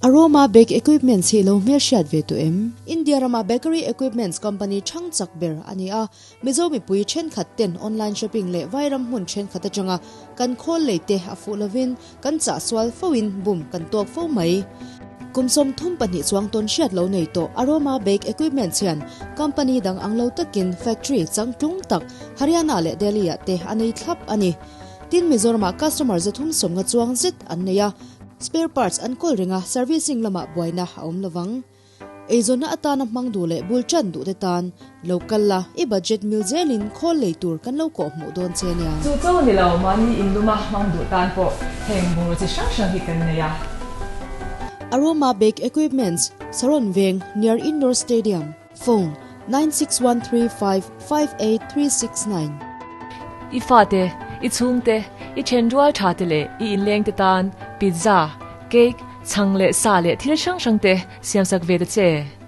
Aroma Bake Equipments hi lo hmelhriat ve tawh em? India rama bakery equipments company chhang chak ber a ni a, Mizo mipui thenkhat ten online shopping leh vairam hmun thenkhat atanga kan khawl lei te a fuh lovin kan chah sual fo in bum kan tawk fo mai. Kum 32 chuang tawn hriat lo nei tawh Aroma Bake Equipments hian company dang ang lo takin factory changtlung tak Haryana leh Delhi ah te a nei thlap a ni. Tin Mizoramah customer 350 chuang zet an nei a, spare parts an kawl reng a, servicing lamah buaina a awm lovang. Eizawnna atana hmang duh leh bul tan duh te tan lo kal la, i budget mil zelin khawl lei tur kan lo kawh hmuh dawn che nia. Chu cho ni lo, mahni inluma hmang duh tan pawh heng bungraw chi hrang hrang hi kan nei a. Aroma Bake Equipments, Saron Veng, near Indoor Stadium, Phone, 9613558369. I fate, i chhungte, i thenrual tha te leh i inleng te tan pizza, cake, chhang leh sa leh thil hrang hrang te siamsak ve ta che.